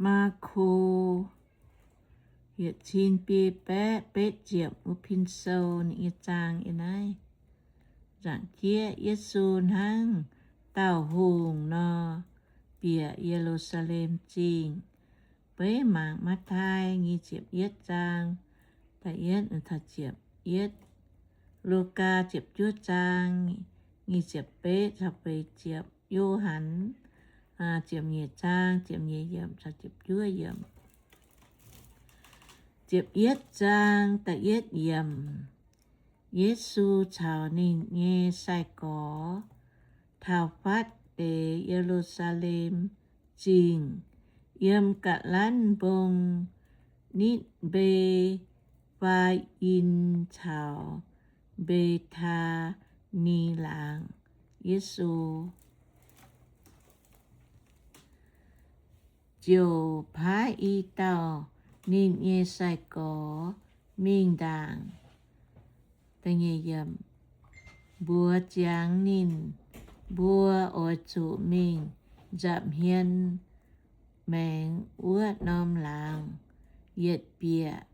Maako yietc cin biei baeqv betv ziepc wuov pin sou ninh nyei zaang yiem naaiv. Nzaangc jieqv Yesu hnangv dauh hungh nor, bieqc Ye^lu^saa^lem Zingh. Beiv mangc Matv^tai nyic ziepc yietv zaang, da'yietv taux ziepc yietv, Lugaa ziepc juov zaang nyic ziepc betv caux feix ziepc, Yo^han ziepc nyeic zaang ziepc nyeic yiemc caux ziepc juov yiemc. Ziepc yietv zaang da'yietv yiemc. Yesu caux ninh nyei sai-gorx taux fatv deix Ye^lu^saa^lem Zingh, yiem ga'lanv mbong Nitv^mbe^faa^in caux Mbe^taa^ni Laangz. Yesu ziouc paaiv i dauh ninh nyei sai-gorx mingh ndaangc, mbuox ziangx ninh mbuo oix zuqc mingh nza'hmien maengx wuov norm laangz. Yietc bieqc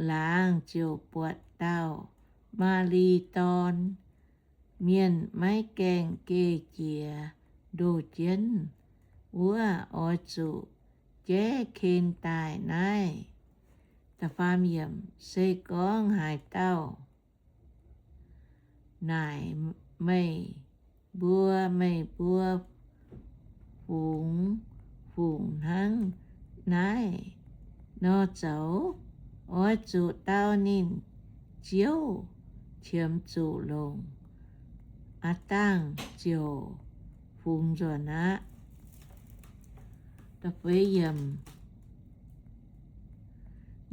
laangz ziouc buatc dauh Maa^li dorn, mienh maiv gaengh geh jiex ndoh jienv wuov, oix zuqc jaiv ken daaih naaiv. Se gorngv haaix dauh naaic meih mbuo, meih mbuo fungx fungc hnangv naaiv nor zoux, oix zuqc dau ninh. Ziouv qiemx zuqc longc, aav dangh ziouc fungx nzuonx aqv.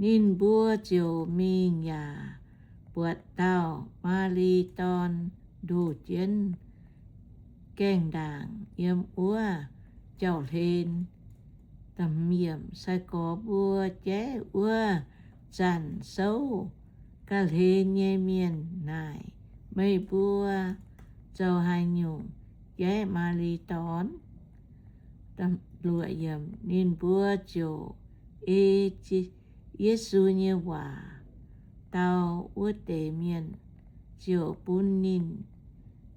Ninh mbuo ziouc mingh yaac buatc dauh Maa^li dorn ndoh jienv gaengh ndaangc yiem wuov jauv-hlen. Sai-gorx mbuo jaiv wuov zanc souv ga'hlen nyei mienh naaic, meih mbuo zoux haaix nyungc jaiv Maa^li dorn? Ninh mbuo ziouc ei Yesu nyei waac dau wuov deix mienh, ziouc bun ninh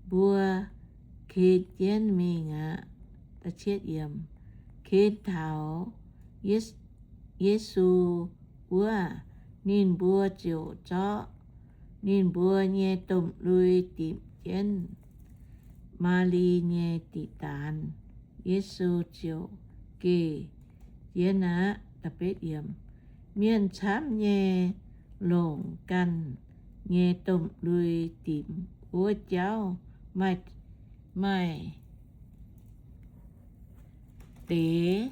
mbuo ken jienv mingh aqv. Ken taux Yesu wuov, ninh mbuo ziouc zorqv ninh mbuo nyei domh lui dimc jienv Maa^li nyei diqc daanz. Yesu ziouc geh jienv aqv. Mienh camv nyei longc ganh nyei domh lui dimc wuov jauv maaih, maaih deix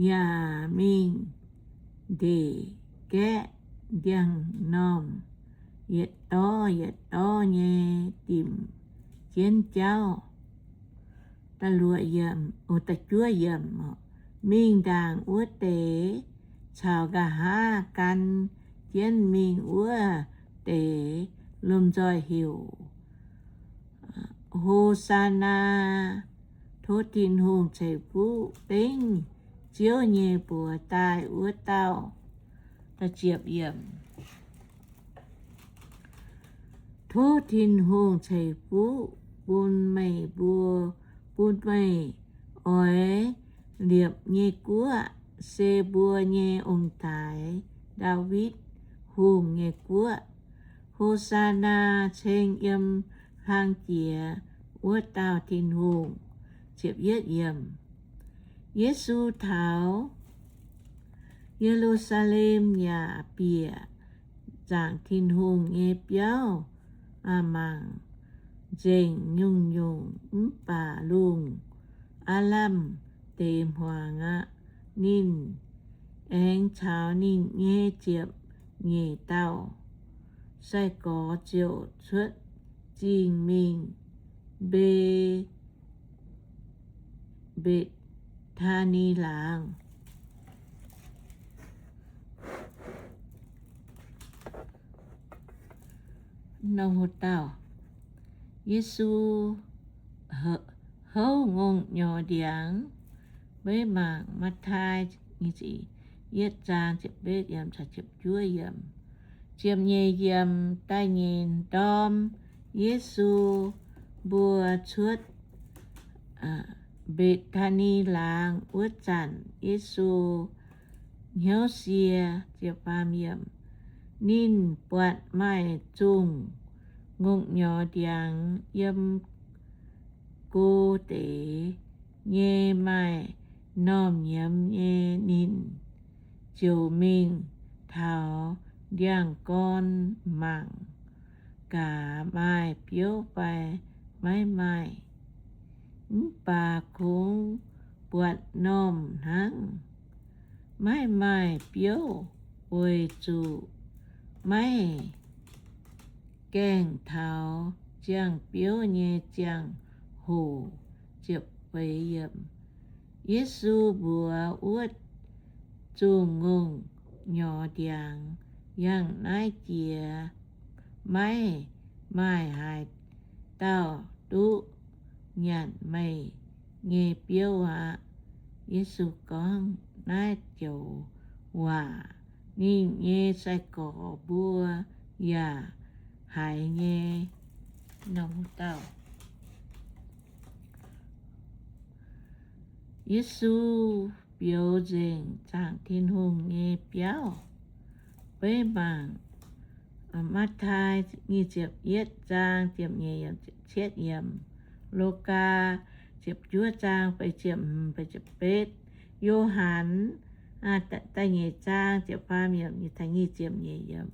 yaac mingh ndeic gaeqv ndiangx-normh yietc dorv yietc dorv nyei dimc jienv jauv. Mingh ndaangc wuov deix caux nqa'haav gan jienv mingh wuov deix lomh nzoih heuc, Hosanna! Tov Tin-Hungh ceix fuqv dengv Ziouv nyei buoz daaih wuov dauh. Tov Tin-Hungh ceix fuqv bun meih mbuo, bun meih oix liepc nyei guoqv, se mbuo nyei ong-taaix, Ndaawitv Hungh, nyei guoqv. Hosanna! Ceng yiem hlang jiex wuov dauh Tin-Hungh. Yesu taux Ye^lu^saa^lem yaac bieqc zaangc Tin-Hungh nyei biauv mangc nzengc nyungc-nyungc, mv baac lungh aav lamh deix hmuangx aqv. Ninh aengx caux ninh nyei ziepc nyeic dauh sai-gorx ziouc cuotv zingh mingh Mbe- Mbetc^taa^ni Laangz. Yesu houv ngongh nyorx ndiangx. Mbuo mangc Matv^taai yietv zaang ziepc betv yiemc caux ziepc juov yiemc. Ziepc nyeic yiemc, da'nyeic ndorm Yesu mbuo cuotv Mbetc^taa^ni Laangz wuov zanc, Yesu hnyouv sie. Ninh buatc maaih zungh ngongh nyorx ndiangx yiem go deix nyei maaih normh nyiemz nyei. Ninh ziouc mingh taux ndiangx-gorn mangc gaax maaih biouv fai maiv maaih. Mv baac kungx buatc normh hnangv, maiv maaih biouv, weic zuqc maiv gaengh taux ziangh biouv nyei ziangh hoc. Yesu mbuox wuov zungh ngongh nyorx ndiangx, Yangh naaiv jiex maiv maaih haaix dauh duqv nyanc meih nyei biouv aqv. Yesu gorngv naaiv joux waac, ninh nyei sai-gorx mbuo yaac haiz nyei. Yesu biouz nzengc zaangc Tin-Hungh nyei biauv. Beiv mangc Matv^taai nyic ziepc yietv zaang ziepc nyeic yiemc, cietv yiemc, Logaa ziepc juov zaang feix ziepc hmz feix ziepc betv, Yo^han da'nyeic zaang ziepc faam yiemc taux nyic ziepc nyeic yiemc.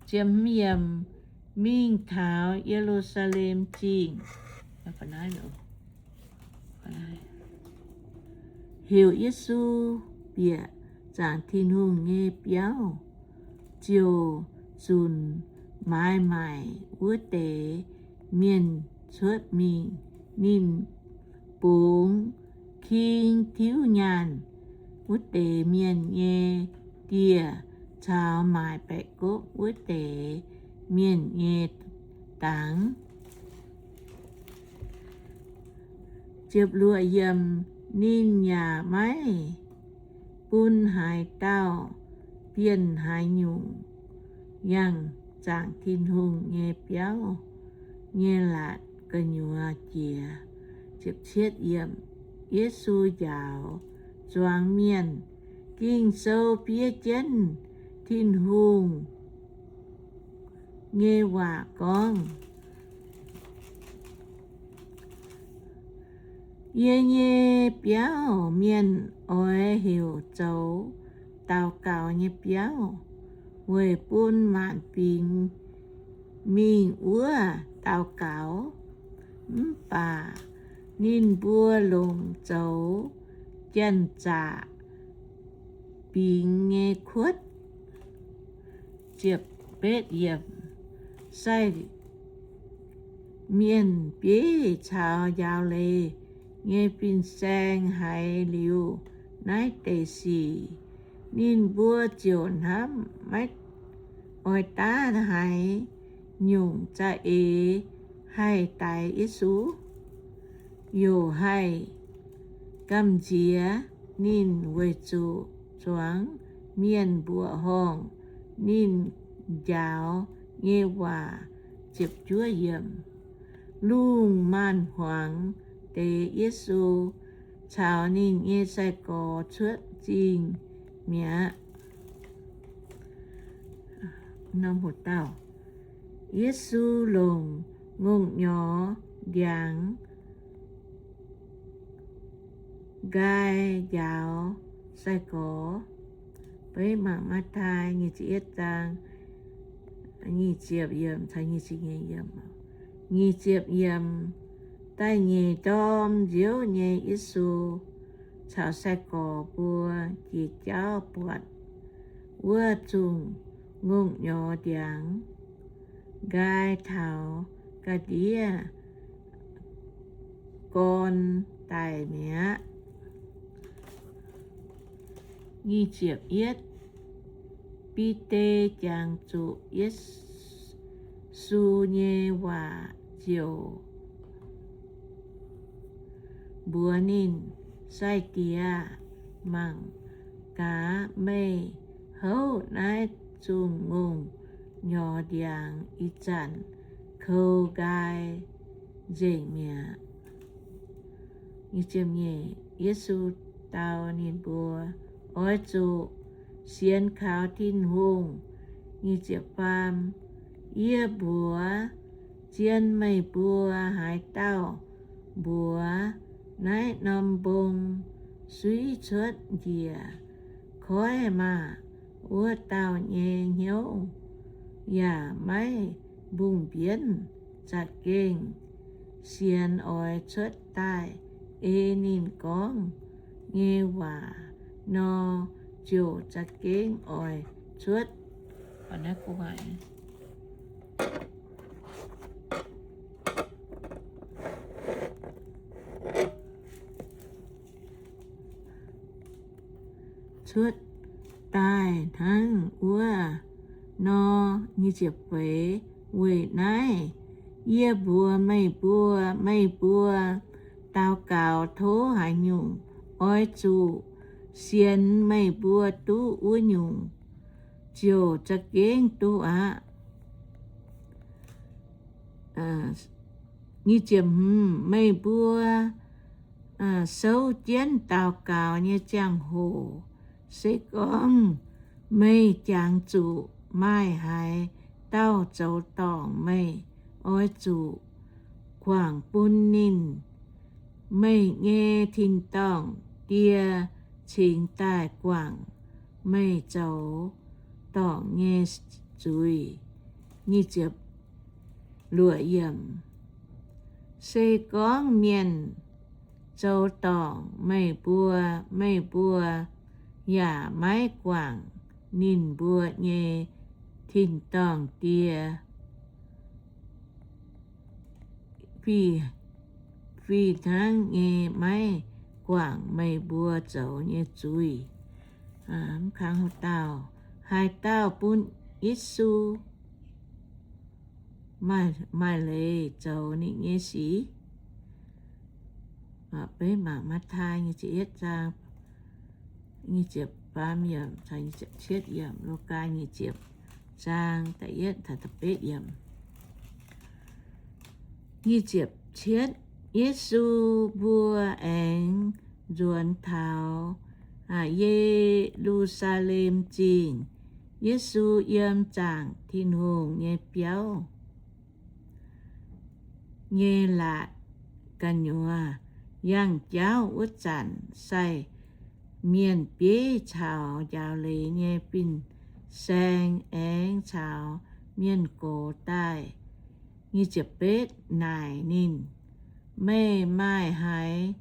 Ziepc hmz yiemc, mingh taux Ye^lu^saa^lem Zingh, heuc Yesu bieqc zaangc Tin-Hungh nyei biauv, ziouc zunc maaiz maaic wuov deix mienh cuotv mingh. Ninh bungx king tiuv nyaanh wuov deix mienh nyei dieh caux maaic baeqc gopv wuov deix mienh nyei dangx. Ziepc luoqc yiemc, ninh yaac maiv bun haaix dauh bienh haaix nyungc yangh zaangc Tin-Hungh nyei biauv nyei laatc gu'nyuoz jiex. Ziepc cietv yiemc, Yesu njaaux zuangx mienh. Ging-Sou fiev jienv Tin-Hungh nyei waac gorngv, Yie nyei biauv mienh oix heuc zoux daux gaux nyei biauv, weic bun maanc fingx mingh wuov daux gaux. Mv baac ninh mbuo longc zoux janx-zaqc bingx nyei kuotv. Sai mienh bieiv caux njaaux leiz nyei fin-saeng haiz liuz naaiv deix sic, ninh mbuo ziouc hnamv maiv oix daav haaix nyungc za'eix haih daix Yesu, yaac haih gamh nziex ninh weic zuqc zuangx mienh mbuoqc horngh ninh njaaux nyei waac. Lungh maanz-hmuangx deix Yesu caux ninh nyei sai-gorx cuotv zingh mi'aqv. Yesu longc ngongh nyorx ndiangx nqaai njaaux sai-gorx. Beiv mangc Matv^taai nyic ziepc yietv zaang nyic ziepc yiemc caux nyic ziepc nyeic yiemc. Nyic ziepc yiemc, da'nyeic ndorm nziouv nyei Yesu caux sai-gorx mbuo jiex jauv buatc wuov zungh ngongh nyorx ndiangx nqaai taux ga'ndiev gorn daic mi'aqv. Bide jangx zuqc Yesu nyei waac. ziouc mbuox ninh, Sai-diex aah! Mangc gaax, meih houv naaiv zungh ngongh nyorx ndiangx ih zanc kou nqaai nzengc mi'aqv. Yesu dau ninh mbuo, Oix zuqc sienx kaux Tin-Hungh. Yie mbuox zien meih mbuo, haaix dauh mbuox naaiv norm mbong, Suiv cuotv njiec koiv maah! Wuov dauh nyei hnyouv yaac maiv mbungh mbienv, za'gengh sienx oix cuotv daaih ei ninh gorngv nyei waac nor, ziouc za'gengh oix cuotv. Cuotv daaih hnangv wuov nor. Weic naaiv yie mbuox meih mbuo, meih mbuo daux gaux tov haaix nyungc, oix zuqc sienx meih mbuo duqv wuov nyungc, ziouc za'gengh duqv aqv. Meih mbuo souv jienv daux gaux nyei ziangh hoc, se gorngv meih jangx zuqc maaih haaix dauh zoux dorngc meih, oix zuqc guangc bun ninh. Meih nyei tin-dorngh Die cingx daaih guangc meih zoux dorngc nyei zuiz. Se gorngv mienh zoux dorngc meih mbuo, meih mbuo yaac maiv guangc ninh mbuo nyei tin-dorngh Die fih hnangv nyei maiv guangc meih mbuo zoux nyei zuiz. Haaix dauh bun Yesu maaih leiz zoux ninh nyei sic. Mangc Matv^taai nyic ziepc yietv zaang, nyic ziepc faam yiemc, Lugaa nyic ziepc zaang da'yietv taux da'betv yiemc. Nyic ziepc cietv, Yesu mbuo aengx nzuonx taux Ye^lu^saa^lem Zingh. Yesu yiem zaangc Tin-Hungh nyei biauv nyei laatc gu'nyuoz. Yangh jauv wuov zanc, sai mienh bieiv caux njaaux leiz nyei fin-saeng aengx caux mienh gox daaih naaic ninh, Meih maaih haaix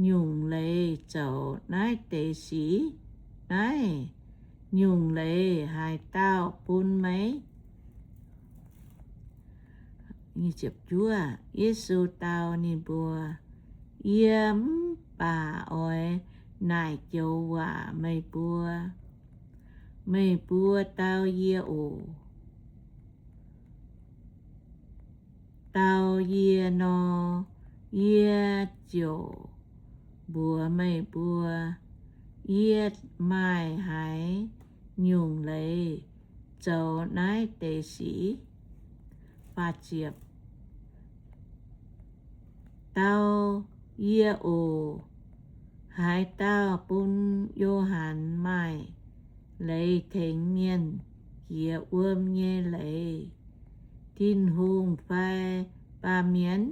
nyungc leiz zoux naaiv deix sic? Naaiv nyungc leiz haaix dauh bun meih? Yesu dau ninh mbuo, Yie mv baac oix naaic joux waac meih mbuo. Meih mbuo dau yie oc. Dau yie nor, yie ziouc mbuox meih mbuo, yie maaih haaix nyungc leiz zoux naaiv deix sic. Dau yie oc. Haaix dauh bun Yo^han maaih leiz tengx mienh jiex wuom nyei leiz, Tin-Hungh fai baamh mienh?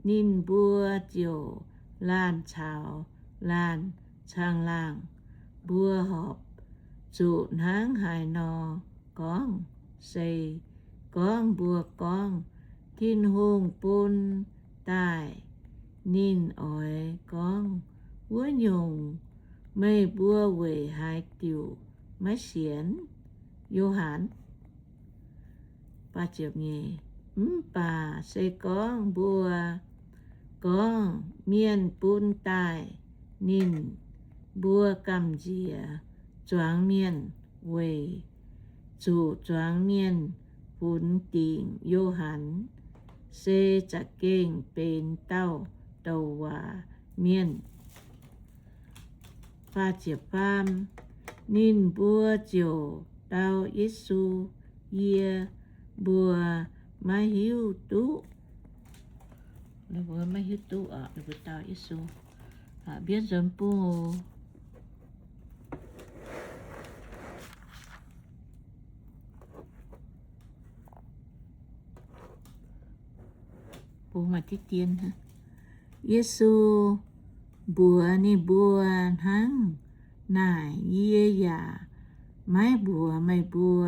Ninh mbuo ziouc laanh caux laanh caangh laangh, Mbuo horpc zuqc hnangv haaix nor gorngv? Se gorngv mbuo gorngv, Tin-Hungh bun daaih, ninh oix gorngv wuov nyungc, meih mbuo weic haaix diuc maiv sienx Yo^han? Mv baac se gorngv mbuo gorngv, Mienh bun daaih, ninh mbuo gamh nziex zuangx mienh weic zuqc zuangx mienh funx dingc Yo^han, se za'gengh benx dauh douc waac mienh. Ninh mbuo ziouc dau Yesu, Yie mbuo maiv hiuv duqv. Mbuo maiv hiuv duqv oc, ninh mbuo dau Yesu. Mbienv nzuonx bung oc. Bung maaih diqv dien. Yesu mbuox ninh mbuo hnangv naaic, Yie yaac maiv mbuox meih mbuo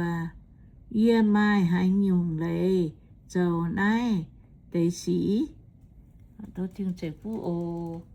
yie maaih haaix nyungc leiz zoux naaiv deix sic. Tov Tin-Hungh ceix fuqv oc.